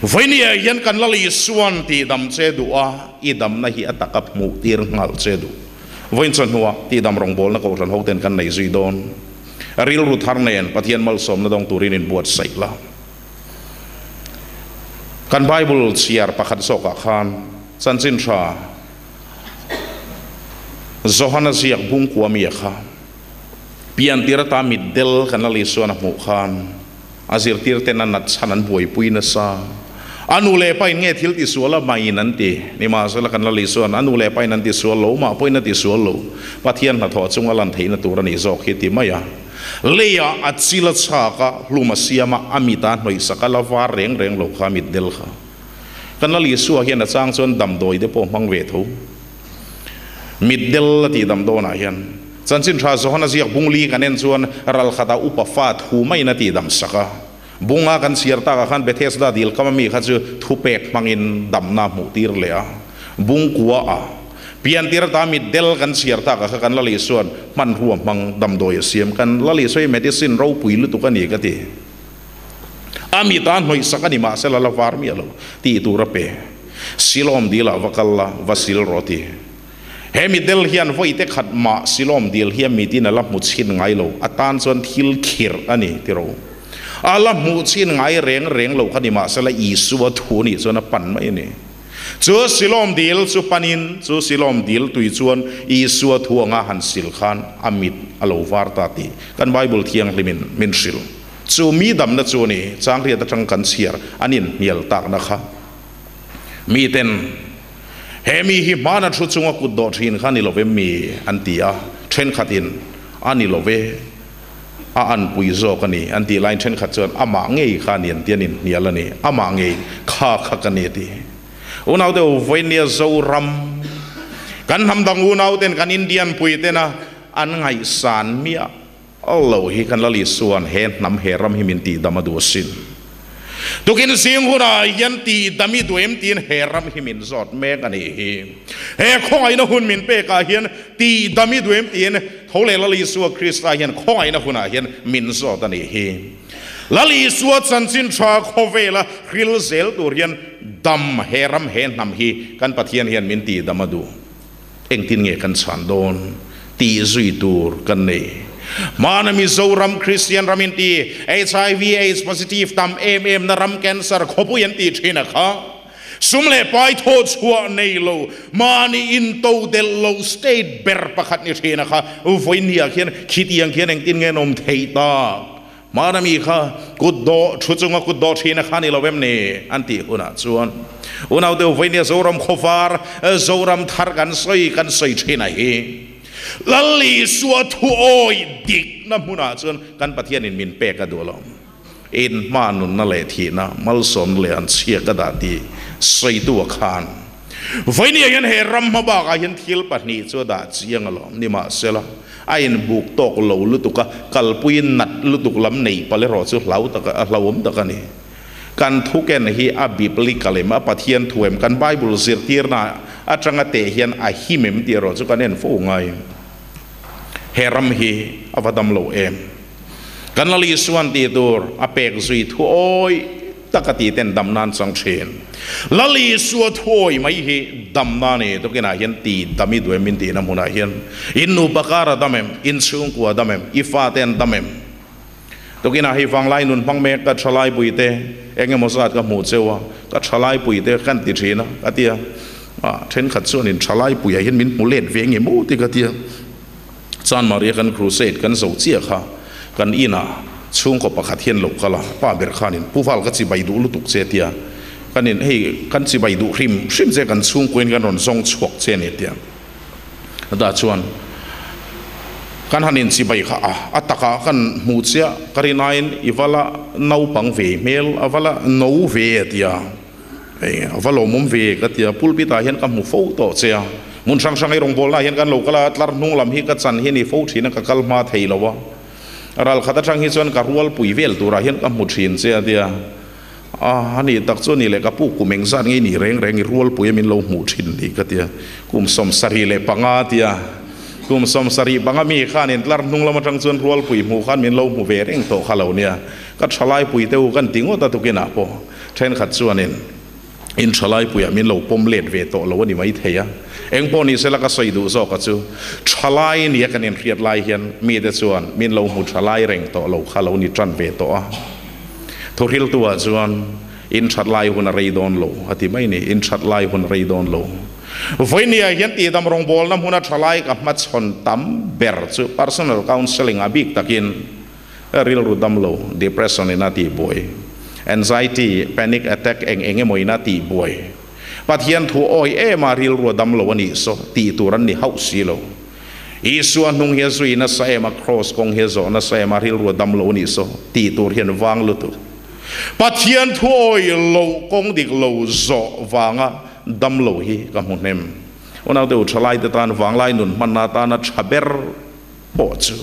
Vawinia hian kan Lal Isua'n ti dam che duh a, i damna hi a taka hmuh tir nghal che duh. Vawiin chawhnuah tihdam rawngbawlna kohhran hoten kan nei zui dawn. Rilru thar nen Pathian malsawmna dawng turin inbuatsaih la. Kan Bible chhiar pakhat zawkah khan chanchin tha Johana ziak bungkua mi a kha piantir ata mitdel kan Lal Isuan a hmuh khan A zirtir ten a nat chhan an buaipui nasa. A nu leh pa in nge thil ti sual a maiin an ti. Nimahsela kan Lal Isua'n a nu leh pa in an ti sual lo, mah pawhin a ti sual lo. Pathian hnathawh chunga lan theihna tur a nih zawk hi ti mai a. Leiah a chil a chhak a, hlum a siam a, a mit a hnawih sak a, la var reng reng lo kha a mit del kha. Kan Lal Isua hian a chang chuan damdawi te pawh hmang ve tho. Mit del a tih damdawnah hian Chanchin tha Johana ziak bung li kan en chuan ral khatah upa fa thu maiin a tih dam sak a. Bunga kan chhiar takah khan Bethesda dil kam ami kha chu thupek hmangin damna hmuh tir leh a. Bung kua a piantir ata mit del kan chhiar takah kha kan Lal Isua'n hmanrua hmang damdawi a siam. Kan Lal Isua hi medicine ropui lutuk a ni ka ti. A mit a hnawih sak a ni mahsela la var miah lo tih tur a pe. Silawm dilah va kal la, va sil rawh ti. He mi del hian vawi te khat mah Silawm dil hi a mitin a la hmu chhin ngai lo, a tan chuan thil khirh a ni ti ro. A la hmuh chhin ngai reng reng lo kha ni mahsela Isua thu nih chuan a pan mai a ni. Chu Silawm dil chu panin chu Silawm dil tui chuan Isua thu anga han sil khan a mit a lo var ta tih kan Bible thianghlimin min hrilh. Chu mi damna chu ni changriat atang kan chhiar an inhnial takna kha. Miten, He mi hi hmana thu chunga kut dawh thin kha ni lo ve mi? an ti a. Thenkhatin, A ni lo ve, a anpui zawk a ni, an tih laiin thenkhat chuan, Amah ngei kha a ni an ti, an inhnial a ni. Amah ngei kha kha ka ni a ti. Unaute u, vawinia Zoram, kan hnam dang unauten, kan Indian puitena an ngaihsan miah lo hi kan Lal Isua'n he hnam, he ram hi min tihdam a duh asin. Tukin zing hunah hian tihdam i duh em tiin he ram hi min zawt mek a nih hi. He khawngaihna hun min pekah hian tihdam i duh em tiin tho leh Lal Isua Krista hian khawngaihna hunah hian min zawt a nih hi. Lal Isua chanchin tha khawvela hril zel tur hian dam he ram he hnam hi kan Pathian hian min tihdam a duh. Engtin nge kan chhan dawn tih zui tur kan nei. Hmana Mizoram Kristian ram inti HIV AIDS positive tam em em na ram cancer khawpui an tih thin a kha. Sum leh pai thawh chhuah nei lo, mahni into delh lo state ber pakhat ni thin a kha. Vawinia khian khitiang khian engtin nge an awm theih tak? Hmana mi kha kut dawh thu chunga kut dawh thin a kha ni lo em ni? an tih hunah chuan unau deuh vawinia Zoram khawvar, Zoram thar kan sawi kan sawi thin a hi. Lal Isua thu awi dikna hmunah chuan kan Pathianin min pek a duh lo. In hma nunna leh thihna malsawmna leh an chhia ka dah tih sawitu a khan. Vawinia hian he ram hma bakah hian thil pahnih chu a dah chiang alawm. Nimahsela, a inbuk tawk lo lutuk a, kalpui nat lutuk lam nei palh erawh chu hlau tak a hlauhawm tak a ni. Kan thuken hi a biblical em, a Pathian thu em, kan Bible zirtirna atanga teh hian a him em tih erawh chu kan en fo ngai. He ram hi a va dam lo em. Kan Lal Isuan tih tur a pek zui thu awih tak a ti ten dam nan chang thin. Lal Isua thu awih mai hi dam na ni tukinah hian ti dam i duh em min tihna hmunah hian in nupa kar a dam em, in chhungkua a dam em, i fate an dam em. Tukinah hei vanglai nun hmang mek ka thalai puite eng emaw zat ka hmuh cheu a, ka thalai puite kan ti thin a ka ti a, thenkhat chuan in thalai puiah hian min hmu let ve nge maw ti ka ti a. Chan Maria kan crusade kan zo chiah kha kan inah chhungkaw pakhat hian lo kal a, pa ber khanin Pu Val ka chibai duh lutuk che tia kan in hei kan chibai duh hrim hrim che kan chhungkuain kan rawn zawng chhuak che ni tia dah chuan kan han in chibai kha a a takah kan hmuh chiah ka rinain i va la naupang ve hmel a va la no ve tia. Hei a va lawmawm ve ka ti a, pulpit ah hian ka hmu fo tawh che a, hmun hrang hrang ei rawngbawlna ah hian kan lo kal a, tlar hnung lam hi ka chan hi a ni fo thin a, ka kal hma thei lo a, ral khat atang hi chuan ka rualpui vel turah hian ka hmu thin che a tia, a ni tak chu a ni leh ka pu kum engzat nge i nih reng reng i rualpui a min lo hmuh thin ni ka ti a, kum 75 a tia, kum 75 mi khanin tlar hnung lam atang chuan rualpui hmuh khan min lo hmu ve reng tawh kha lo nia, ka thalaipui te u kan ti ngawt a tukinah pawh. Thenkhat chuanin in thalaipuiah min lo pawm let ve tawh lo a ni maithei a, eng pawh ni sela ka sawi duh zawka chu thalai nia kan inhriat lai hian mite chuan min lo hmu thalai reng tawh lo kha lo ni tan ve tawh a. Thuhriltuah chuan in that lai hun a rei dawn lo a ti mai ni, in that lai hun a rei dawn lo. Vawinia hian tihdam rawngbawlna hmuna thalai ka hmachhawn tam ber chu personal counselling a bik takin Rilru dam lo, depression in a tihbuai, anxiety, panic attack eng eng emaw in a tihbuai. Pathian thu awi em a rilru a dam lo a nih saw tih tur an ni hauh si lo. Isua hnung hi a zui nasa em a cross kawng hi a zawh nasa em a rilru a dam lo a nih saw tih tur hian vang lutuk. Pathian thu awi lo kawng dik lo zawh vanga dam lo hi ka hmu hnem. Unaute u thalaite tan vanglai nun hmanna atana tha ber pawh chu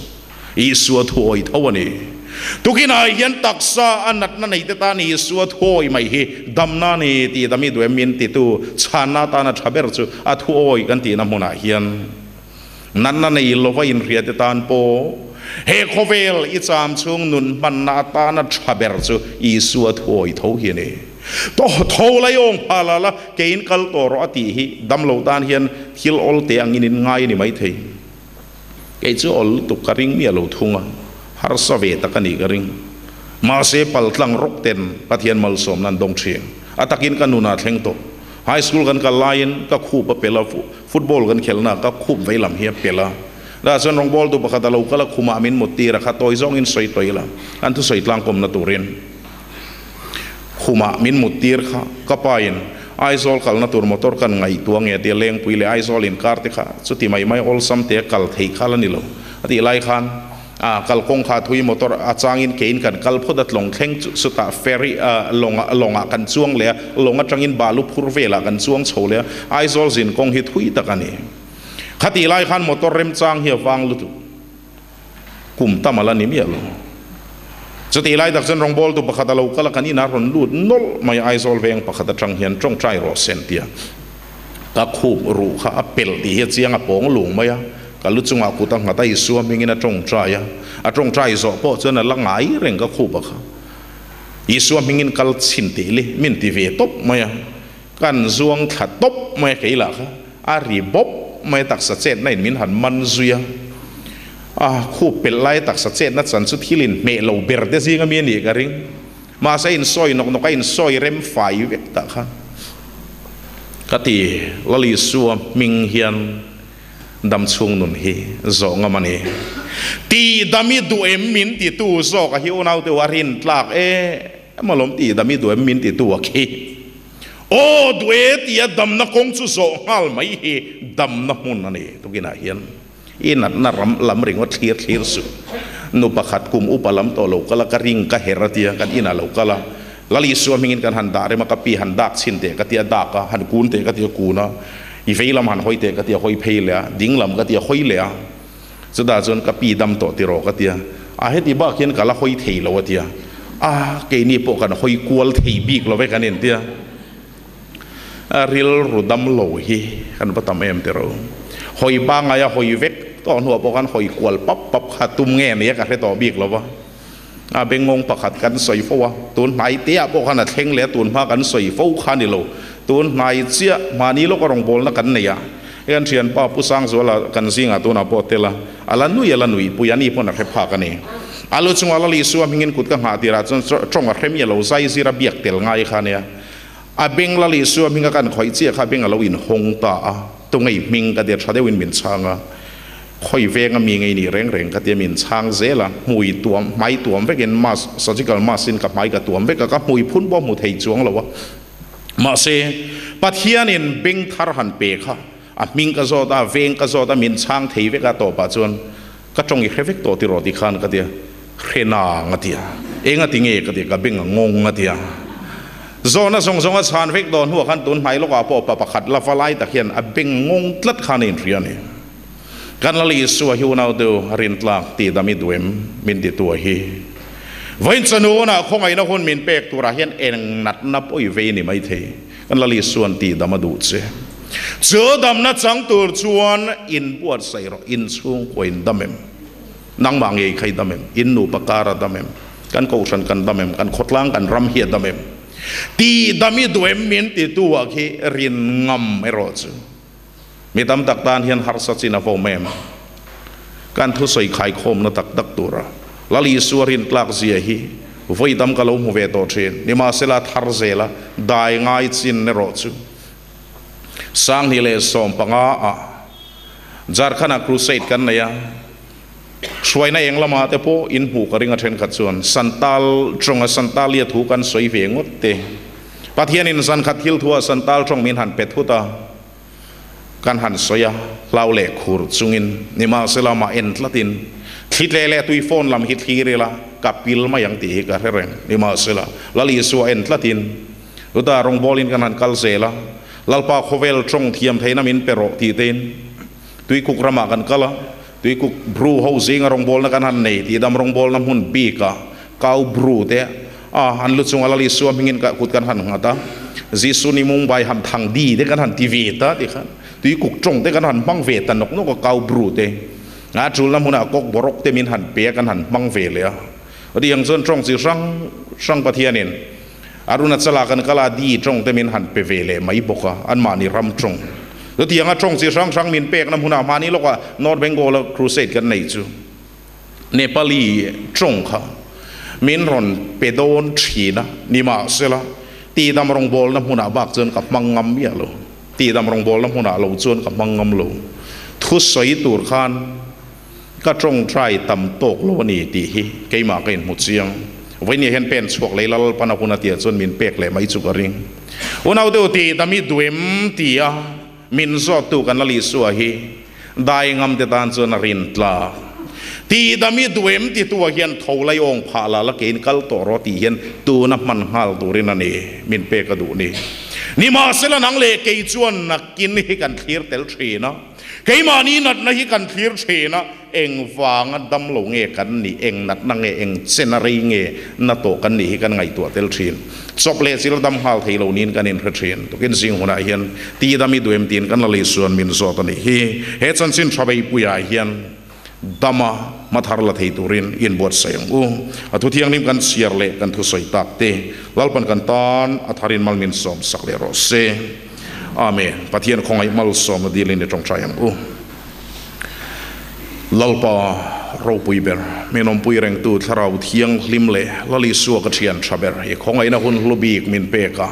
Isua thuawi tho a ni. Tukinah hian taksa a natna neite tan Isua thuawi mai hi damna a ni tih dami duh em min titu chhanna atana tha ber chu a thuawi kan tihna hmunah hian natna nei lova inhriate tan pawh he khawvel i cham chhung nun hmanna atana tha ber chu Isua thuawi tho hi a ni. Tho lai awng phah la la keiin kal tawh rawh a tih hi damlo tan hian thil awlte angin in ngai a ni maithei. Kei chu awl lutuk ka ring miah lo thung a, harsa ve tak a nih ka ring. Mahse paltlang rawk ten Pathian malsawmna an dawng thin. A takin ka nunah thleng tawh. High school kan kal laiin ka khup a pel a, football kan khelhna ka khup vei lam hi a pel a. Tah chuan rawngbawltu pakhat a lo kal a, khumah min mut tir a, kha tawi zawngin sawi tawi la, an thusawi tlangkawmna turin khumah min mut tir kha ka pain Aizawl kalna tur motor kan ngaihtuah nge tia Lengpui leh Aizawl inkar te kha chuti mai mai awlsam te kal theih kha la ni lo a tih lai khan a kalkawng kha thui motor a changin kein kan kal phawt a tlawng thleng chu chutah ferry lawngah lawngah kan chuang leh a lawng atangin balu phur velah kan chuang chho leh a Aizawl zin kawng hi thui tak a ni. Khatih lai khan motor remchang hi a vang lutuk. Kum tam a la ni miah lo. Chutih lai tak chuan rawngbawltu pakhat a lo kal a, kan inah rawn lut nawlh mai a, Aizawl veng pakhat atang hian tawngtai rawh sen tia ka khup ruh kha a pelh tih hi a chiang a pawng lung mai a, ka lu chungah kut a nghat a, Isua hmingin a tawngtai a, a tawngtai zawh pawh chuan a la ngai reng ka khup a kha. Isua hmingin kal chhin tih li min ti ve tawp mai a, kan zuang thla tawp mai a kei lah kha. A ri bawp mai taksa chetna in min han man zui a, a khup pelh lai taksa chetna chan chu thil in hmeh lo ber te zing ami a nih ka ring. Mahse in sawi nawk nawk a in sawi rem fai vek tah kha ka ti. Lalisua hming hian dam chhung nun hi zawh ngam a ni. Tih dam i duh em min ti tu zawk a hi unau deuh a rin tlak em alawm tih dam i duh em min ti tu a khi. Aw duh e tia damna kawng chu zawh nghal mai hi damna hmun a ni. Tukinah hian i natna ram lam ringawt thlir thlir suh. Nu pakhat kum upa lam tawh lo kal a, ka ring ka her a tia kan inah lo kal a, Lal Isua hmingin kan han dah rem a, ka pi han dak chhin teh ka tia dak a, han kun teh ka tia kun a, i vei lam han hawi teh ka tia hawi phei leh a, ding lam ka tia hawi leh a, Chutah chuan ka pi dam tawh tiraw ka tia, a heti bak hian ka la hawi thei lo a tia, a keini pawh kan hawi kual thei bik lo ve kan intia, a rilru dam lo hi kan va tam em tiraw, hawi pangai a hawi vek tawh hnuah pawh khan hawi kual pap pap kha tum nge nia ka hre tawh bik lo va, a bengngawng pakhat kan sawi fo a, tun hnai te ah pawh khan a thleng leh a, tun hma kan sawi fo kha ni lo, tun hnai chiah mahni lawka rawngbawlna kan nei a, hei kan thianpa Pu Sangzuala kan zingah tunah pawh tel a, a la nui a la nui pui a, ni pawn a hre phak a ni. A lu chunga Lal Isua hmingin kut ka nghah tirah chuan tawng a hre mi a lo zai zir a biak tel ngai kha nia, a beng Lal Isua hminga kan khawih chiah kha beng a lo inhawng ta a, tungei hming ka tia tha deuhin min chhang a. Khawi veng a mi ngei nih reng reng ka tia min chhang zel a, hmui tuam, hmai tuam vekin mask, surgical mask in ka hmai ka tuam vek a, ka hmui phun pawh hmu thei chuang lo a. Mahse, Pathianin beng thar han pe kha, a hming ka zawt a, veng ka zawt a, min chhang thei vek a, tawpah chuan ka tawng i hre vek tawh tiraw ti khan ka tia, hre nang a tia, eng a ti nge ka tia, ka beng a ngawng a tia. Zawhna zawng zawng a chhan vek dawn hnuah khan tun hnai lawkah pawh pa pakhat la va lai tak hian a beng ngawng tlat khan a inhria a ni. Kan Lal Isua hi unau deuh a rintlak tih dam i duh em? Min ti tu a hi. Vawiin chawhnuhunah khawngaihna hun min pek turah hian eng natna pawh i vei ni maithei. Kan Lal Isua'n tih dam a duh che. Chu damna chang tur chuan inbuatsaih rawh, inchhungkua in dam em? Nangmah ngei kha i dam em? In nupa kar a dam em? Kan kohhran kan dam em? Kan khawtlang kan ram hi a dam em? Tih dam i duh em? Min ti tu ah khi rin ngam erawh chu. Mi tam tak tan hian harsa chin a vawm em? Kan thusawi khaikhawmna tak tak tura Lal Isua rintlak zia hi vawi tam ka lo hmu ve tawh thin. Nimahsela thar zela dai ngai chin erawh chu Sanghnih leh 15 ah Jharkhand ah crusade kan nei a, hruaina eng lamah te pawh in hmuh ka ring a thenkhat chuan Santal tawnga Santalia thu kan sawi ve ngawt te. Pathianin zan khat thil thua Santal tawng min han pe thut a, kan han sawi a, hlau leh khur chungin nimahsela mah en tlatin thli tle leh tui phone lam hi thlir ila ka pil mai ang tih hi ka hre reng. Nimahsela Lal Isua en tlatin chutah rawngbawlin kan han kal zel a, Lalpa khawvel tawng thiam theihna min pe rawh tih tein Tuikuk ramah kan kal a, Tuikuk Bru ho zinga rawngbawlna kan han nei tih dam rawngbawlna hmun bikah Kau Bru te a an lu chunga Lal Isua hmingin ka kut kan han nghat a, Jisu ni Mumbai ham thang di te kan han ti ve ta ti khan Tuikuk tawng te kan han hmang ve ta nawk nawk a Kau Bru te a tulna hmunah kawk borok te min han pe a kan han hmang ve leh a. Chutiang chuan tawng chi hrang hrang Pathianin Arunachala kan kal a di tawng te min han pe ve leh mai bawk a, anmahni ram tawng. Chutianga tawng chi hrang hrang min pekna hmunah hmani lawkah North Bengal a crusade kan nei chu. Nepali tawng kha min rawn pe dawn thin a, nimahsela tihdam rawngbawlna hmunah bak chuan ka hmang ngam miah lo, tihdam rawngbawlna hmunah lo chuan ka hmang ngam lo. Thusawi tur khan. Ka tawngtai tam tawk lo a ni tih hi keimah ka inhmu chiang. Vawinia hian pen chhuak lei Lalpan a hun a tia chuan min pek leh mai chu ka ring. Unau deuh ti dami duem ti a min zawttu kan Lal Isua hi dai ngam te tan chuan a rin tlak. Ti dami duem titu ah hian tho lai awng phah la la kein kal tawh rawh tih hian tuna hman nghal turin a ni min pek a duh ni. Nimahsela nang leh kei chuan nakin hi kan thlir tel thin a. Keimahni natna hi kan thlir thin a, eng vanga dam lo nge kan nih, eng natna nge, eng chena rei nge na tawh kan nih hi kan ngaihtuah tel thin. Chawp leh chil dam nghal thei lo niin kan inhre thin. Tukin zing hunah hian ti dam i duem tiin kan la Lisuan min zawt a nih hi. He chanchin tha beipuiah hian dama hmathar la thei turin inbuatsaih ang u. A thu thianghlim kan chhiar leh kan thusawi tak te Lalpan kan tan a tharin mal min sawm sak leh rawh se. Amen. Pathian khawngaih malsawmna dilin i tawngtai ang u. Lalpa ropui ber, min awmpui rengtu Thlarau Thianghlim leh Lal Isua ka thian tha ber, i khawngaihna hun hlu bik min pek a.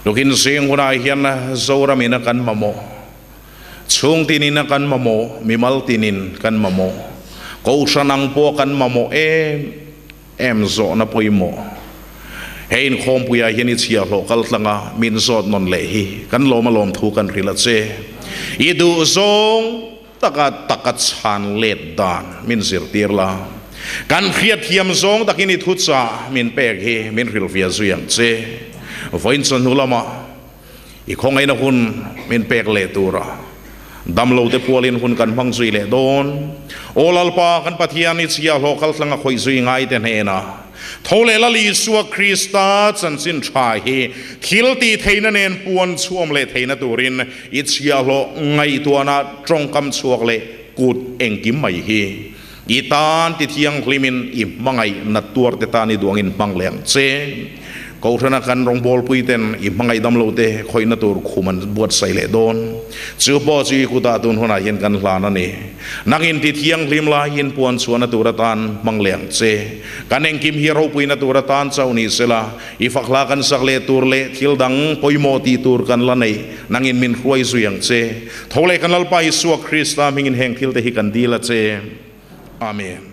Tukin zing hunah hian Zoram ina kan mamawh, chhung tinin a kan mamawh, mimal tinin kan mamawh, Kohhran ang pawh kan mamawh em em zawhna pawimawh. He inkhawmpuiah hian i chhiahhlawh kal tlanga min zawt nawn leh hi kan lawm a lawm thu kan hrilh a che. I duh zawng taka taka chhan let dan min zirtir la. Kan hriatthiam zawng takin i thuchah min pek hi min hrilhfiah zui ang che. Vawiin chawhnu lamah I khawngaihna hun min pek leh tura damlote pualin hun kan hmang zui leh dawn. Aw Lalpa, kan Pathian, i chhiahhlawh kaltlang a khawih zui ngaite hnenah tho leh Lal Isua Krista chanchin tha hi thil tih theihna nen puan chhuam leh theihna turin i chhiahhlawh ngaihtuahna tawngkam chhuak leh kut engkim mai hi i tan ti thianghlimin i hmangaihna tuarte tan i duangin hmang leh ang che. Kohhrana kan rawngbawlpui ten i hmangaih dam lo te khawihna tur khum an buatsaih leh dawn. Chu pawh chu i kutah tun hunah hian kan hlan a ni. Nangin ti thianghlim laiin puan chhuahna tur atan hmang leh ang che. Kan engkim hi ropuina tur atan chauh ni sela, i fakhla kan sak leh tur leh thil dang pawimawh tih tur kan la nei. Nangin min hruai zui ang che. Tho leh kan Lalpa Isua Krista hmingin heng thil te hi kan dil a che. Amen.